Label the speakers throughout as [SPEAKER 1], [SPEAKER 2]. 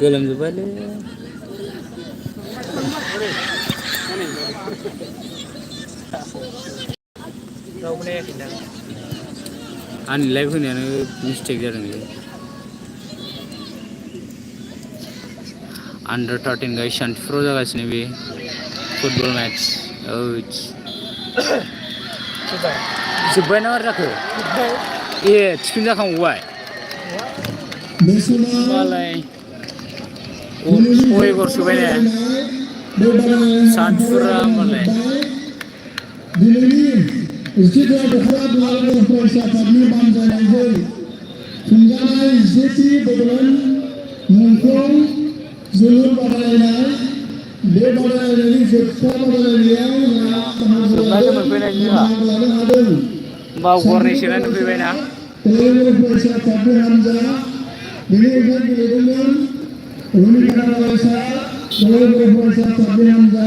[SPEAKER 1] गोलोमजोब्बायलै
[SPEAKER 2] रावबो नायाखैदां
[SPEAKER 1] आंनि लाइभ होनायानो मिस्टेक जादोंलै Under 13 guys सान्तिफुराव जागासिनो बे फुटबल मेट्च जोब्बाय ना मारै जाखो ए थिफिन जाखांबावबाय मालाय सय गर सोबाय ने सान्तिफुरा मालाय
[SPEAKER 3] दिनैनि जिथु दख'ना दुलाराय फरायसा आफादनि बानजायनायजों खुंजानाय जिथि बड'लेण्ड मुंख्लं जोलुर बादायलायनाय बे बादायलायनायनि जोबथा बादायलायनायाव
[SPEAKER 1] जोबनानै मोनफैनाय जोंहा
[SPEAKER 3] लानो हादों
[SPEAKER 1] बावगरनि सोनानै फैबायना
[SPEAKER 3] दुलाराय फरायसा आफादनि हान्जा बेनि उनाव गेलेदोंमोन रुनिकाटा फरायसा दुलाराय फरायसा आफादनि हान्जा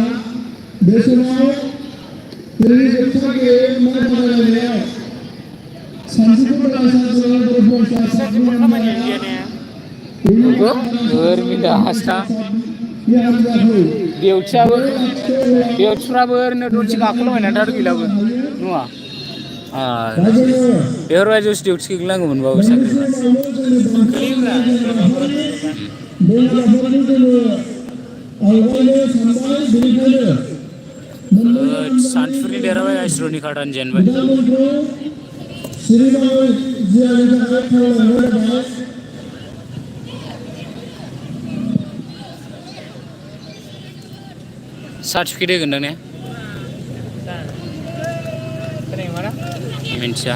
[SPEAKER 3] बे समाव दिनैनि जोबथा गेलेनाय बादायलायनायाव सानजिफुर फरायसा दुलाराय फरायसा आफादनि हान्जाया
[SPEAKER 1] ओरैनो हास्था
[SPEAKER 3] हान्जाखौ
[SPEAKER 1] बेवथिफ्राबो ओरैनो दसे गाखोलाबायनानै थार गैलाबो नङा बेफोरबायदियावसो डिउटि गैलांगौमोनबाबो साख्रि सान्तिफुरनि देरहाबाय आइसरनि खाटान जेनबाय सार्टिफिकेट होगोनदां ने मिन्थिया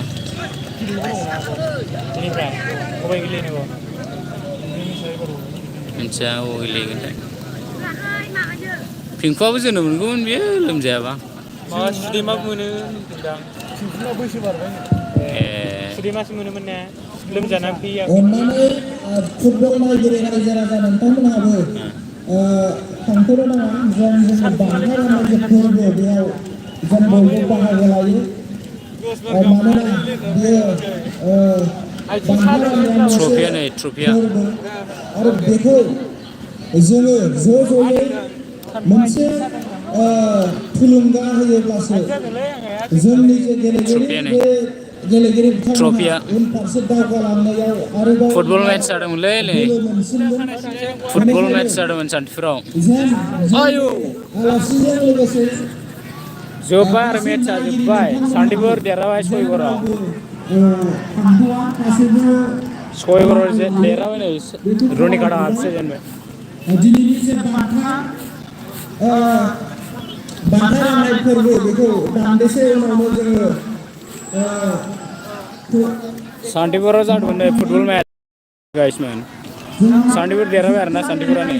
[SPEAKER 1] मिन्थिया अबाव गेलेगोनथाय पिंकुआबो जोनो मोनगौमोन बेयो लोमजायाबा
[SPEAKER 2] माबा सुदेमा मोनो होनदोंदां पिंकुना बैसो बारबाय सुदेमासो मोनोमोन ने लोमजानानै फैया
[SPEAKER 3] अन्नानै फुटबल नायगिरि रायजो राजा नोंथांमोनहाबो थांथ'नो नाङा जों जोंनि बान्था राननाय फोरबो बेयाव जों बयबो बाहागो लायो मानोना बेयो बान्था राननाया मोनसे फोरबो आरो बेखौ जोङो ज'ज'यै मोनसे थुलुंगा होयोब्लासो जोंनि जे गेलेगिरि बिथांमोना उनफारसे दावगालांनायाव आरोबाव
[SPEAKER 1] फुटबल मेट्च जादोंमोनलै फुटबल मेट्च जादोंमोन सान्तिफुराव आयौ
[SPEAKER 3] आलासिजों लोगोसे
[SPEAKER 1] जोब्बाय आरो मेट्चआ जोब्बाय सान्तिफुर देरहाबाय 6 गराव 6 गराव देरहाबाय नै रुनिकाटा हाबसे जेनबाय
[SPEAKER 3] दिनैनि जे बान्था राननाय फोरबो बेखौ दान्दिसे उनावनो जोङो
[SPEAKER 1] सान्तिफुराव जादोंमोन नै फुटबल मेट्च गाइसमोन सान्तिफुर देरहाबाय आरोना सान्तिफुरा नै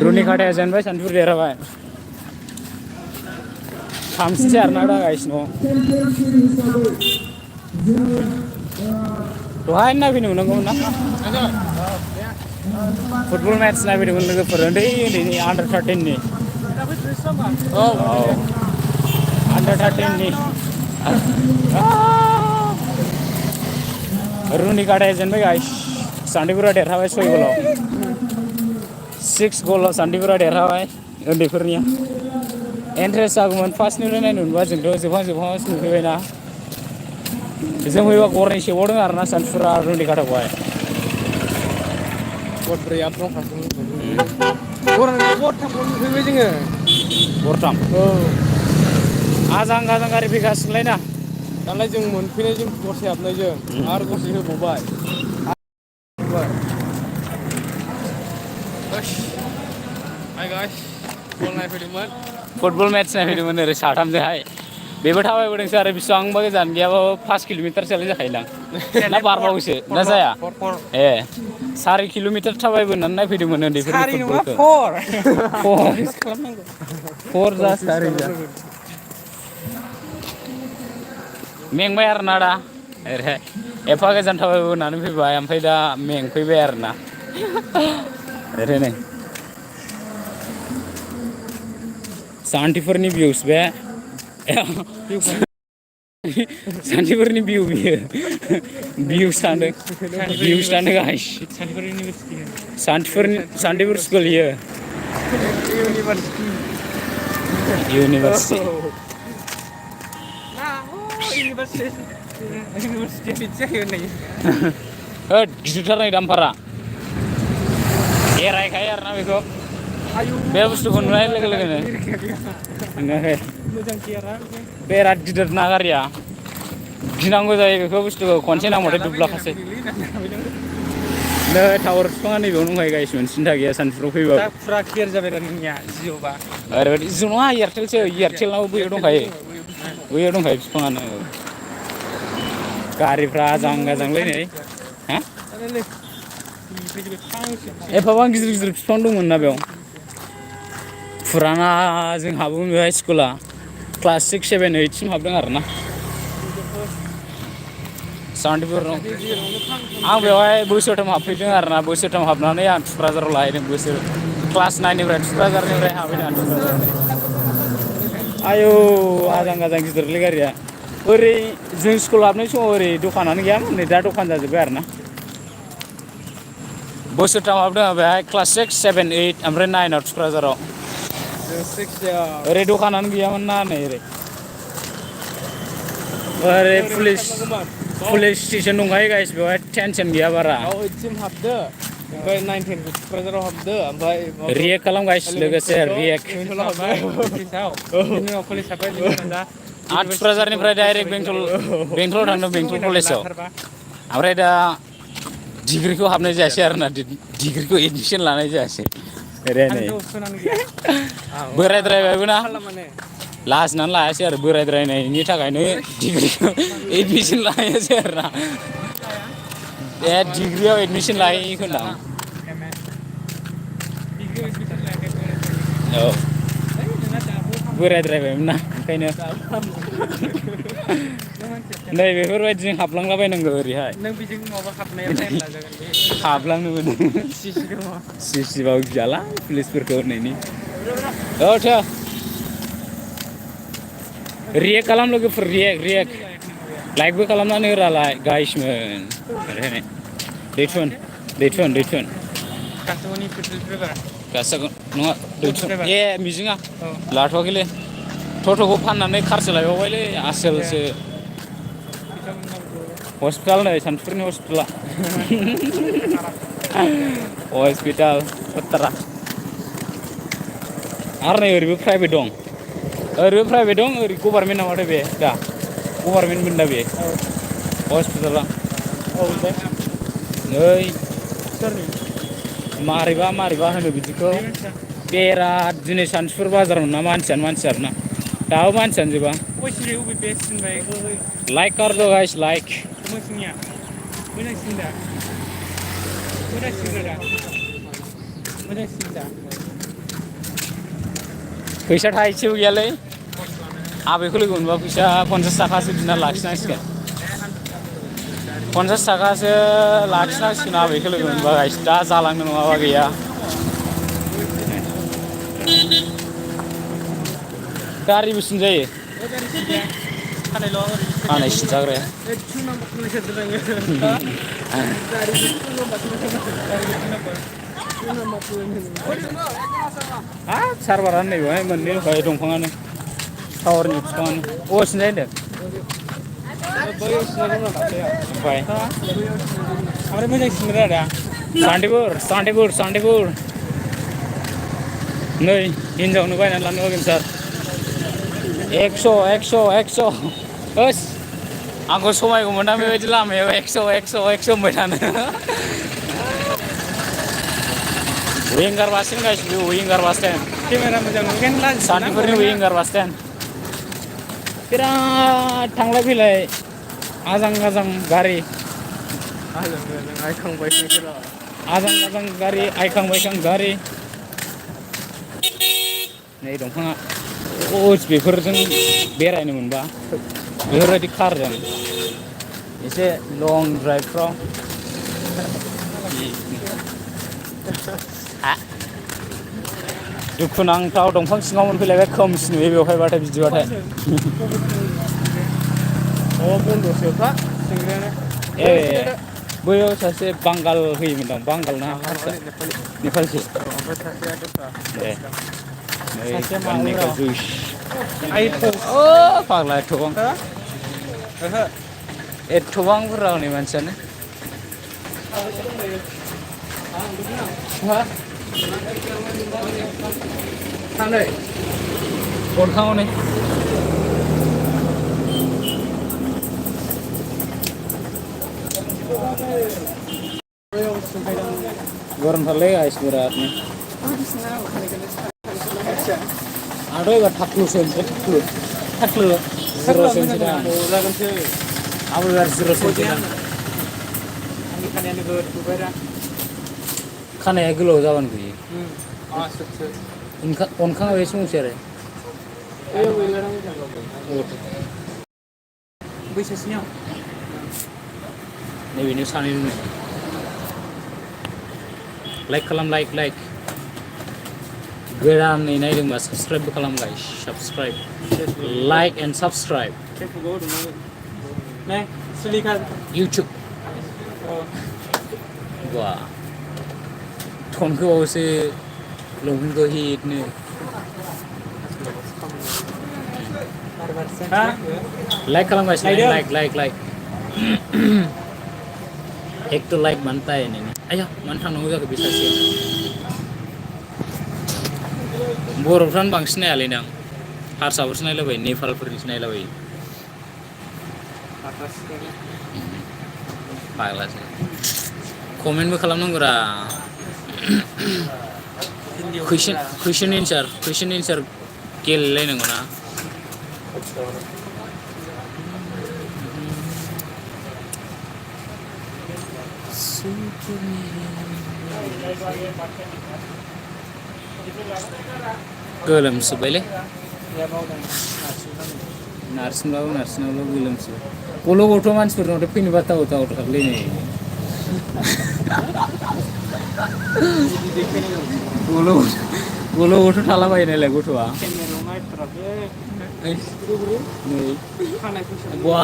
[SPEAKER 1] रुनिकाटाया जेनबाय सान्तिफुर देरहाबाय थामथिसो आरोना दा गाइसिनो दहाय नायफैनो मोननांगौमोन ना फुटबल मेट्च नायफैदोंमोन लोगोफोर उन्दै उन्दैनि आन्डार 13नि औ आन्डार 13नि रुनिकाटाया जेनबाय गाइस सान्तिफुरा देरहाबाय 6 गलाव 6 गलाव सान्तिफुरा देरहाबाय उन्दैफोरनिया इन्ट्रेस्ट जागौमोन फार्स्टनिफ्राय नायनो मोनबा जोंथ' जोबहांसो नुफैबायना जों फैबा गरनै सेबावदों आरोना सान्तिफुरा रुनिकाटाखौहाय
[SPEAKER 2] गरब्रै आब दंखासो गरथामखौ नुफैबाय जोङो
[SPEAKER 1] गरथाम
[SPEAKER 2] औ
[SPEAKER 1] आजां गाजां गारि फैगासिनोलाय ना
[SPEAKER 2] दालाय जों मोनफैनायजों गरसे हाबनायजों आरो गरसे होबावबाय हाय गाइस बल नायफैदोंमोन
[SPEAKER 1] फुटबल मेट्च नायफैदोंमोन ओरै साथामजोंहाय बेबो थाबायबोदोंसो आरो बेसेबांबा गोजान गैयाबाबो 5 किल'मिटारसोआलाय जाखायोदां ना बारबावोसो ना जाया ए 4 किल'मिटार थाबायबोनानै नायफैदोंमोन उन्दैफोरनि फुटबलखौ 4 जासिगोन मेंबाय आरोना दा ओरैहाय एफा गोजान थाबायबोनानै फैबाय ओमफ्राय दा मेंफैबाय आरोना ओरैनो सान्तिफुरनि भिउस बे सान्तिफुरनि भिउ बियो भिउस थांदों गाइस सान्तिपुर स्कुल इयो इउनिभार्सिटि होद गिदिरथार नै दामफारा एरायखायो आरोना बेखौ बे बुस्थुखौ नुनाय लोगो लोगोनो नुनायाखै बिराद गिदिर ना गारिया गिनांगौ जायो बेखौ बुस्थुखौ खनसे नांबाथाय दुब्लाखासै नै टावार बिफाङा नैबेयाव दंखायो गाइस मोनसे सिन्था गैया सानफुराव फैबा
[SPEAKER 2] फुरा क्लियार जाबाय नोंनिया जिअ'बा
[SPEAKER 1] ओरैबायदि जिअ नङा एयारटेलसो एयारटेलाव बैयाव दंखायो बैयाव दंखायो बिफाङानो गारिफ्रा आजां गाजांलै नै हा एफाबां गिदिर गिदिर बिफां दंमोन ना बेयाव फुराना जों हाबोमोन बेवहाय स्कुला क्लास 6, 7, 8 सिम हाबदों आरोना सान्तिपुर आं बेवहाय बोसोरथाम हाबफैदों आरोना बोसोरथाम हाबनानै आं थुक्राझाराव लाहैदों क्लास 9निफ्राय थुक्राझारनिफ्राय हाबैदों आं थुक्राझाराव आयौ आजां गाजां गिदिरलै गारिया ओरै जों स्कुल हाबनाय समाव ओरै दखानानो गैयामोन नै दा दखान जाजोब्बाय आरोना बोसोरथाम हाबदों आं बेहाय क्लास 6, 7, 8 ओमफ्राय 9आव थुक्राझाराव ओरै दखानानो गैयामोन ना नै ओरै पुलिस स्टेसन दंखायो गाइस बेवहाय टेनसन गैया बारा
[SPEAKER 2] हाबदो ओमफ्राय 9, 10 क'क्राझाराव हाबदो ओमफ्राय
[SPEAKER 1] रिएक्ट खालाम गाइस लोगोसे रिएक्ट आं थुक्राझारनिफ्राय डाइरेक्ट बेंटलाव थांदों बेंटल कलेजाव ओमफ्राय दा डिग्रिखौ हाबनाय जायासै आरोना डिग्रिखौ एडमिसन लानाय जायासै ओरैनो बोरायद्रायबायबो ना लाजिनानै लायासै आरो बोरायद्रायनायनि थाखायनो डिग्रिखौ एडमिसन लायासै आरोना ए डिग्रियाव एडमिसन लायैखौ होनदां औ बोरायद्रायबायमोन ना ओंखायनो नै बेफोरबायदिजों हाबलांलाबायनांगौ ओरैहाय
[SPEAKER 2] नों बिजों माबा हाबनाया फाइन लाजागोन बे
[SPEAKER 1] हाबलांनोबो
[SPEAKER 2] सिसि दङ
[SPEAKER 1] सिसिबाव गियाला पुलिसफोरखौ होननायनि औ थो रिएक्ट खालाम लोगोफोर रिएक्ट लाइकबो खालामनानै होरालाय गाइसमोन ओरैहाय दैथुन
[SPEAKER 2] कासगनि पेट्रल ड्राइभार
[SPEAKER 1] गासैखौ नङा दैथुन ए मिजिङा लाथ'वाखैलै टट'खौ फाननानै खारसो लायबावबायलै आसोलसो हस्पिटाल नै सान्तिपुरनि हस्पिटाला हस्पिटाल उत्तरा आरो नै ओरैबो प्राइभेट दं ओरै गभार्नमेन्ट नामाथाय बे दा गभार्नमेन्टमोन दा बे हस्पिटाला नै मारैबा होनो बिदिखौ बेराद दिनै सान्तिपुर बाजाराव ना मानसियानो आरोना दाबो मानसियानो जोबा लाइक कर दो गाइस लाइक
[SPEAKER 2] मोजांसिन दा
[SPEAKER 1] फैसा थाइसेबो गैयालै आबैखौ लोगो मोनबा फैसा 50 थाखासो बिना लाखिनांसिगोन 50 थाखासो लाखिनांसिगोन आबैखौ लोगो मोनबा गाइस दा जालांनो नङाबा गैया गारिबो सिनजायो खानाय सिनजाग्राया हाब सारभारानो नै बेवहाय मोननै दंखायो दंफाङानो टावारनि बिफाङानो सिनजायो होनदों
[SPEAKER 2] ओमफ्राय मोजां सिनग्रा दा
[SPEAKER 1] सान्तिपुर नै हिनजावनो बायनानै लानो हागोन सार 100 होस आंखौ समायगौमोन ना बेबायदि लामायाव 100 होनबाय थानो विंगार बास स्टेन्ड गाइस विंगार बास स्टेन्ड
[SPEAKER 2] केमेरा मोजां नुगोन
[SPEAKER 1] सान्तिपुरनि विंगार बास स्टेन्ड बिराद थांलाय फैलाय आजां गाजां गारि आइखां बायखां गारि नै दंफाङा बेफोरजों बेरायनो मोनबा बेफोरबायदि कारजों एसे लं ड्राइभफ्राव दुखुनांथाव दंफां सिङाव मोनफैलायबाय खोमसि नुयो बेवहायबाथाय बिदिबाथाय
[SPEAKER 2] बन्द'सोखा
[SPEAKER 1] ए बैयाव सासे बांगाल होयोमोन दां बांगाल ना हारसा नेपालसो
[SPEAKER 2] ओमफ्राय सासेया दस्रा
[SPEAKER 1] ए नै
[SPEAKER 2] सासेया मा
[SPEAKER 1] गाननायखौ
[SPEAKER 2] उराव?
[SPEAKER 1] जुइस
[SPEAKER 2] आइथ'
[SPEAKER 1] ओ फाग्ला एथ'बां
[SPEAKER 2] ओहो
[SPEAKER 1] एथ'बां बुरजा हनै मानसियानो
[SPEAKER 2] थांनै
[SPEAKER 1] अनखाङाव नै गरमथारलै गाइस बिरादनो आंथ' एबार थाख्लुसो मोनसे थाख्लु जिर'सो मोनसे दा
[SPEAKER 2] जागोनसो
[SPEAKER 1] आंबो एबार जिर'सो मोनसे दा
[SPEAKER 2] आंनि खानायानो गोथुबायरा
[SPEAKER 1] खानाया गोलाव जाबानो गैयो
[SPEAKER 2] आसोसो
[SPEAKER 1] अनखाङाव एसे मोनसे आरो
[SPEAKER 2] बैयाव गैला बैसासिनियाव
[SPEAKER 1] नैबेनो सानै दङ लाइक खालाम लाइक गोदानै नायदोंबा साबस्क्राइबबो खालाम guys subscribe like and subscribe
[SPEAKER 2] फेसबुकआव होदोंमोन नै सुलिखा
[SPEAKER 1] इउटुब बा टनखौ बावसो लंपेन्टखौ हिटनो लाइक खालाम गाइस लाइक एक तो लाइक बनता है नहीं आया मानो थांनांगौ जाखो बे सासेया बर'फ्रानो बांसिन नायालै आं हारसाफोरसो नायलाबायो नेपालफोरनिसो नायलाबायो फाग्लासो कमेन्टबो खालामनांगौरा कुइसन एन्सार गेलेलायनांगौ ना गोलोमसोबायलै नारसिनबाबो गोलोमसोबाय गल'आवथ' मानसिफोरनावथ' फैनो बाथावथारलै नै गल'आवथ' थालाबायो नालाय गथ'आ नै बा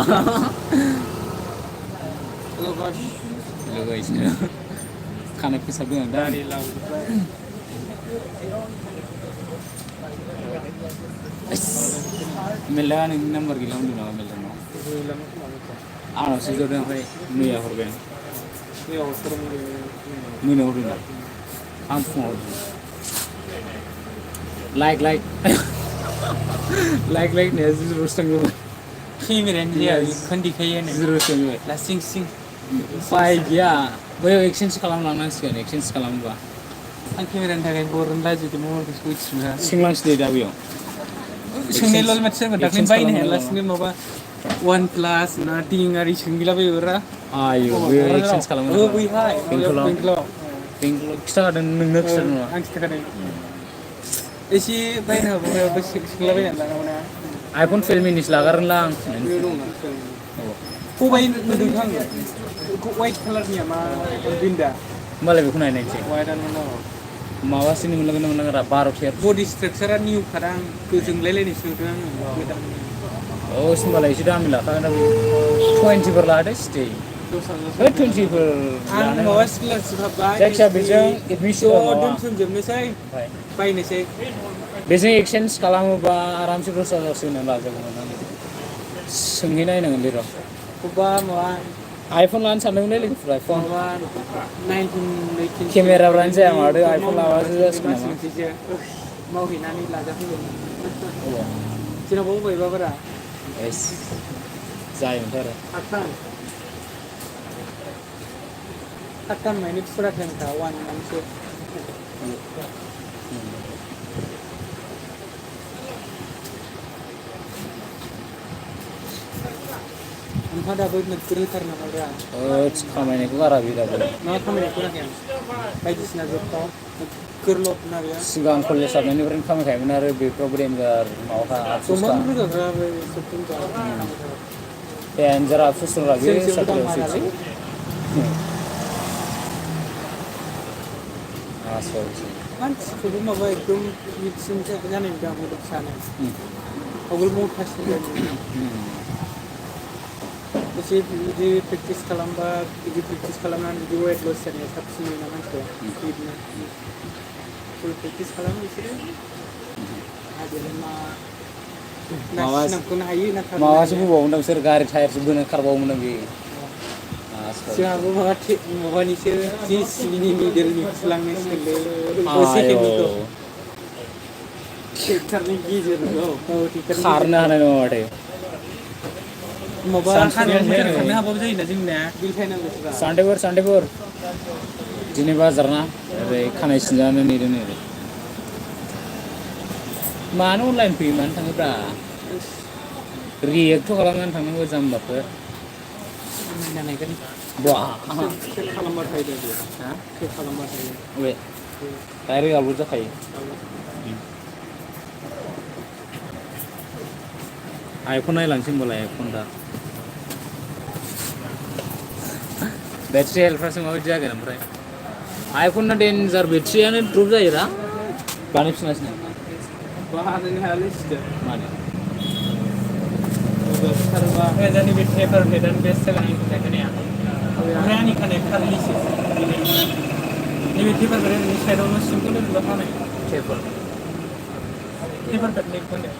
[SPEAKER 1] लगायसिनो खानाय फोसाबदों आं दा मेल्ला नोंनि नाम्बार गैला होनदों नामा मेल्लानाव आंनावसो जदों ओमफ्राय मैया हरबाय मोनायाव हरदों ना आं फुङाव हरदों लाइक होननाया जिर'सो थांगौमोन
[SPEAKER 2] केमेरायानो गैया खोन्दिखायो
[SPEAKER 1] जिर'सो थांबाय
[SPEAKER 2] लासिं सिं
[SPEAKER 1] उफाय गैया बैयाव एक्सचेन्ज खालामलांनांसिगोन एक्सचेन्ज खालामोबा
[SPEAKER 2] आं केमेरानि थाखाय बर'नो लाजिदों मबाइलखौ सौथिना
[SPEAKER 1] सोंलांसै दा बेयाव
[SPEAKER 2] सोंनायल' माथो सोरबा दाख्लै बायनो हायालासिनो माबा वान प्लास नाथिं आरि सोंहैलाबायोरा
[SPEAKER 1] आयौ बैयाव एक्सचेन्ज खालामो
[SPEAKER 2] बैहाय
[SPEAKER 1] बेंथलाव खिथाखादों नोंनो खिथादों नामा
[SPEAKER 2] आं खिथाखादों एसे बायनो हाबाय सोंलाबायनानै लानांगौ ना
[SPEAKER 1] आइफन 12 मिनिसो लागोनलां आं
[SPEAKER 2] खबाइ नुदों आङो वाइट कालारनिया मा बिन्दा
[SPEAKER 1] होमबालाय बेखौ नायनायसै
[SPEAKER 2] वाइटआनो दङ
[SPEAKER 1] माबासोनि मोनलांगोन ना मोनलांगोन 12
[SPEAKER 2] बडि स्ट्राक्चारा निउ खादा आं गोजोंलायलायनायसो नुदों आङो गोदान
[SPEAKER 1] औ होमबालाय एसे दामि लाखागोन ना 20फोर लादो सिटि 20फोर
[SPEAKER 2] आं माबा स्कलारशिप हाब्बाय
[SPEAKER 1] जायखिया बेजों एडमिसन
[SPEAKER 2] दोनथुमजोबनोसै बायनोसै
[SPEAKER 1] बेजों एक्सचेन्ज खालामोबा आरामसे 10,000 होनानै लाजागौमोन आं सोंहैनायनांगोनलै र'
[SPEAKER 2] बबेबा माबा
[SPEAKER 1] आइफन लानो सानदोंमोनलै लोगोफोरा आइफन
[SPEAKER 2] माबा 19
[SPEAKER 1] केमेराफ्रानो जाया माथो आइफन लाबासो जासिगोन नामा
[SPEAKER 2] मावहैनानै लाजाफैगोन जेरावबो बबेबा बारा
[SPEAKER 1] एस जायोमोनथ' आरो
[SPEAKER 2] Akan main itu surat yang kawan manusia. Entah dapat negeri karena ada.
[SPEAKER 1] खामायनायखौ बारा गैलाबो
[SPEAKER 2] Nah kami kurang yang baik di sana jauh kerlop naga.
[SPEAKER 1] सिगां कलेज हाबनायनिफ्रायनो खामायखायोमोन आरो बेफ्रावबो डेन्जार माबाखा
[SPEAKER 2] Cuma
[SPEAKER 1] आफसुसखा
[SPEAKER 2] mereka berapa sepuluh
[SPEAKER 1] डेन्जार आफसुसरा बे साख्रियावसो आसलसो
[SPEAKER 2] मानसिखौबो माबा एकदम मिथिंजा जानाय नुदों आं सानो आवगोल मावथासिगोन एसे बिदि प्रेक्टिस खालामबा बिदि प्रेक्टिस खालामनानै बिदि वेट लस जानाया साबसिन मोना मानसिया बिदिनो फुल प्रेक्टिस खालामो बिसोरो आरो नाखौनो हायो ना
[SPEAKER 1] माबासो बुंबावो बिसोर गारि टायारसो बोनो खारबावोमोन बे
[SPEAKER 2] जोंहाबो माबानिसो जिसिबिनि मिडेलनि खिलांनांसिगोनलै
[SPEAKER 1] आयौ
[SPEAKER 2] ट्रेक्टरनि गेजेरखौ
[SPEAKER 1] खारनो हानाय नङा माथो
[SPEAKER 2] माबा खारनो हाबाबो जायोना जोंना बिलफायनांगौफ्रा
[SPEAKER 1] सान्डेफोर दिनै बाजार ना ओरै खानाय सिनजानो नेदों ओरै मानो अनलाइन फैयो मानो थाङोब्रा रियेक्ट खालामनानै थांनांगौ जाम्बाफोर
[SPEAKER 2] नायगोन
[SPEAKER 1] बा
[SPEAKER 2] सेभ खालामबाय थायो दे सेभ खालामबाय थायो
[SPEAKER 1] बे डाइरेक्ट आपल'ड जाखायो आइफन नायलांसै होनबालाय आइफन दा बेटारि हेल्थफ्रासो माबायदि जागोन ओमफ्राय आइफनना डेन्जार बेटारियानो द्रप जायोरा बानायफिनासैनो
[SPEAKER 2] बाहायनो हायालै सिदा
[SPEAKER 1] मानो
[SPEAKER 2] जोंनि बे पेपार प्लेटआनो बेस्ट जागोन आंनि थाखाय खोनाया ओमफ्राय आंनि खानाय खारलिसो नैबे पेपार प्लेटनि साइडआवनो सिम्पोल ओरैनो खानाय पेपार प्लेट नेकखौनो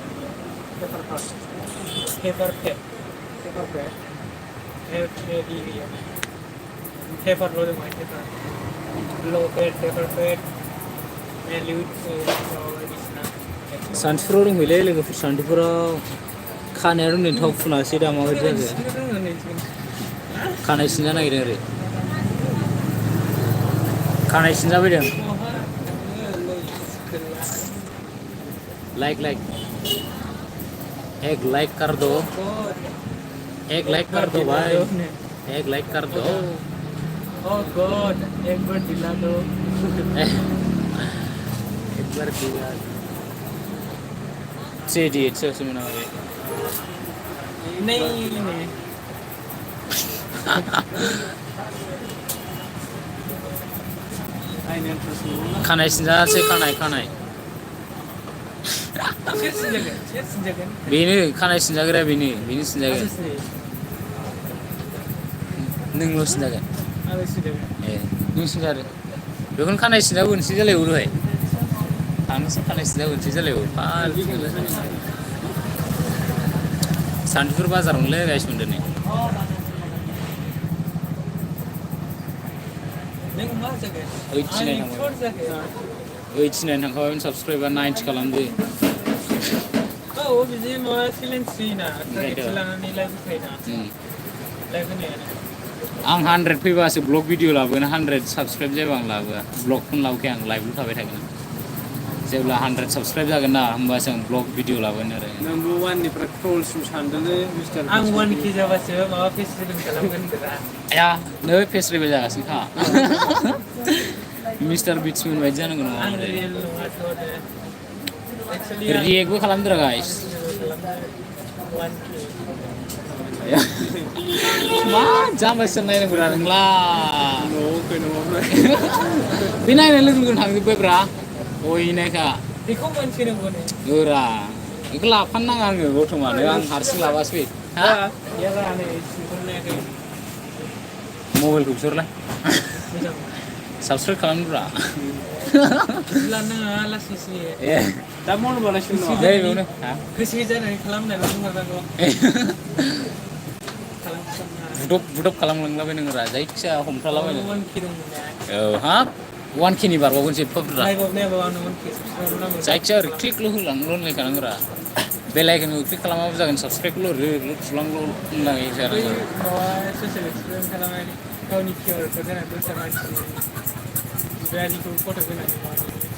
[SPEAKER 2] पेपार प्लेट पेपारल' दङ पेपार पेपार प्लेट मेलिउड बायदिसिना
[SPEAKER 1] सानथिफुराव दंहैलै लोगोफोर सानथिफुराव खानाया रोंनाय थाव फुनासै दा माबायदि जाखो खानाय सिनजा नागिरदों ओरै खानाय सिनजाफैदों लाइक एक लाइक कर दो भाई एक लाइक कर दो
[SPEAKER 2] ओह गॉड एक बार दिला दो
[SPEAKER 1] एक बार दिला CD itu sebenarnya.
[SPEAKER 2] नहीं
[SPEAKER 1] खानाय सिनजासै खानाय बेनो खानाय सिनजाग्राया बेनो सिनजागोन नोंल' सिनजागोन ए नों सिनजादो बेखौनो खानाय सिनजाबोनोसै जालायबो दहाय आंसो खानाय सिनजाबोनोसै जालायबो सानथिफुर बाजार मोनलै गाइस मोनदों ओइटिनाइन थांखाबाय साबसक्राइबार 90 खालामदो
[SPEAKER 2] बिदि माबा चेलेन्ज होयोना लानानै लाइभ होखायोना लाइभ होनायानो
[SPEAKER 1] आं 100 फैबासो ब्लग भिडिअ लाबोगोन 100 साबसक्राइब जाबा आं लाबोआ ब्लगखौनो लाबोखाया आं लाइभल' थाबाय थागोन जेब्ला 100 साबसक्राइब जागोन ना होमबासो आं ब्लग भिडिअ लाबोगोन आरो
[SPEAKER 2] नोंबो 1निफ्राय ट्रलसिम सानदोंलै मिस्टार आं 1K जाबासो माबा फेस रिभिल खालामगोन होनदोंरा
[SPEAKER 1] या नै फेस रिभिल जागासिनोखा मिस्टार बिट्समोन बायदि जानांगौ नङा
[SPEAKER 2] आं रियेल नङाथ' एक्चुअली
[SPEAKER 1] रियेक्टबो खालामदोरा गाइस
[SPEAKER 2] 1K
[SPEAKER 1] मा जाम्बासो नायनांगौरा नोंला
[SPEAKER 2] न'आव फैनांगौ
[SPEAKER 1] बे नायनाय लोगो लोगो थांजोब्बायब्रा अयनायखा
[SPEAKER 2] बेखौ मोनथिनांगौ ने
[SPEAKER 1] ओरा बेखौ लाफानो नाङा आङो बर्थमानो आं हारसिं लाबासै हा
[SPEAKER 2] याला नै सिनखौनायाखै
[SPEAKER 1] मबाइलखौ बिसोरलाय
[SPEAKER 2] मोजां
[SPEAKER 1] साबसक्राइब खालामदोब्रा
[SPEAKER 2] लानाङा लासैसो
[SPEAKER 1] ए
[SPEAKER 2] दा मावनोबालाय सोंनो
[SPEAKER 1] दे बेयावनो हा
[SPEAKER 2] गोसो जानानै खालामनायल' बुंहरनांगौ
[SPEAKER 1] बुदब खालामलांलाबाय नोंरा जायखिजाया हमथालाबायनो
[SPEAKER 2] 1K दंमोन ना
[SPEAKER 1] औ हाब 1K नि बारबावगोनसो एफाबुरजा
[SPEAKER 2] नायबाबो आंनो 1K साबसक्राइबार नांगौ
[SPEAKER 1] जायखिजाया ओरै क्लिकल' होलांल' होनलायखानांगौरा बेलाइकनखौ क्लिक खालामाबो जागोन साबसक्राइबल' ओरै थुलांल' होनलाय जानांगौ
[SPEAKER 2] माबा ससियेल एक्सपेरिमेन्ट खालामनानै गावनि किउआरखौ होनानै दस्रा मानसिनि बिबायारिखौ फट' होनानै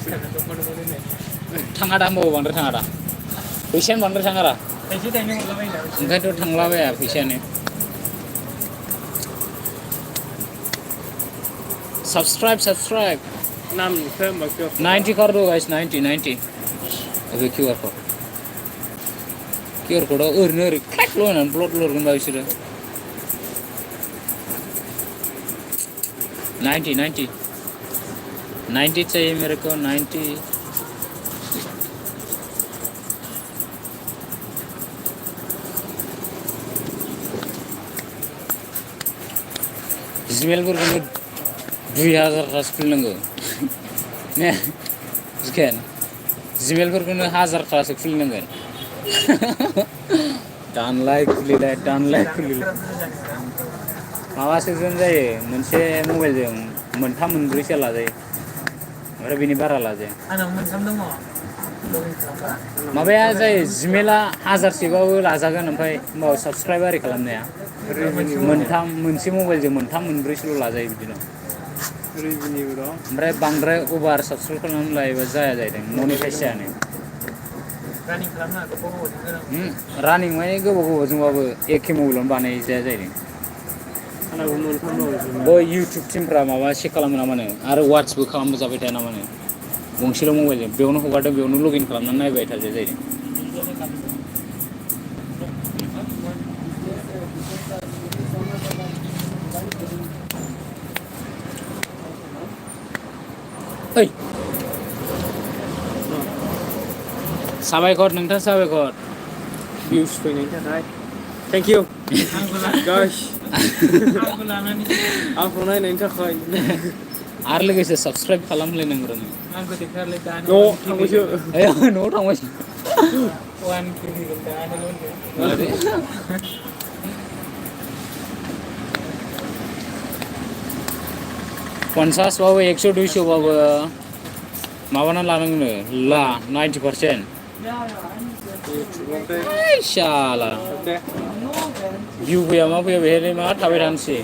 [SPEAKER 2] सिखारनानै फट' होनाय
[SPEAKER 1] थाङा दा होमबाबो बांद्राय थाङा दा फैसायानो बांद्राय थाङा दा
[SPEAKER 2] थाइसे थाइनै हरलाबायना
[SPEAKER 1] ओंखायनोथ' थांलाबाया फैसायानो सब्सक्राइब
[SPEAKER 2] नामखौ होमबा
[SPEAKER 1] 90 कर दो गाइस 90 ओरै QR कोडआव ओरैनो ओरै क्लिकल' होनानै ब्लडल' हरगोन बा बिसोरो 90 चाहिए मेरे को 90 90 जिमेलफोरखौनो 2000 खुलिनांगौ ने जिखेन जिमेलफोरखौनो 1000 खुलिनांगोन दानलाय खुलिलाय माबासोजों जायो मोनसे मबाइलजों मोनथाम मोनब्रैसो लाजायो ओमफ्राय बिनि बारा लाजाया
[SPEAKER 2] आंनाव मोनथाम दङ
[SPEAKER 1] माबाया जायो जिमेला 1000सोबाबो लाजागोन ओमफ्राय होमबाबो साबसक्राइब आरि खालामनाया मोनसे मबाइलजों मोनथाम मोनब्रैसोल' लाजायो बिदिनो ओमफ्राय बांद्राय अभार साबसक्राइब खालामनानै लायोबा जाया जाहैदों मनिटाइज जायानो
[SPEAKER 2] रानिं खालामना गोबाव
[SPEAKER 1] रानिं माने गोबावजोंबाबो एखे मबाइलावनो बानायजाया जाहैदों बै इउटुब टिमफ्रा माबा चेक खालामो ना मानो आरो वाट्सबो खालामजाबाय थाया ना मानो गंसेल' मबाइलजों बेयावनो हगारदों बेयावनो लगइन खालामनानै नायबाय थाजाया जाहैदों ओइ साबायखर नोंथां साबायखर
[SPEAKER 2] भिउस फैनायनि थाखाय थेंक इउ गाइस आंखौ नायनायनि थाखाय
[SPEAKER 1] आरो लोगोसे साबसक्राइब खालामलायनांगौ नों
[SPEAKER 2] आंखौ देखायलाय दानो
[SPEAKER 1] न'आव थांबायसो न'आव थांबायसो
[SPEAKER 2] 1K दानो
[SPEAKER 1] 50 बाबो 100 200 बाबो माबाना लानांगौनो ला 90% शाला भिउ फैया मा फैया बेहाय मा थाबाय थानोसै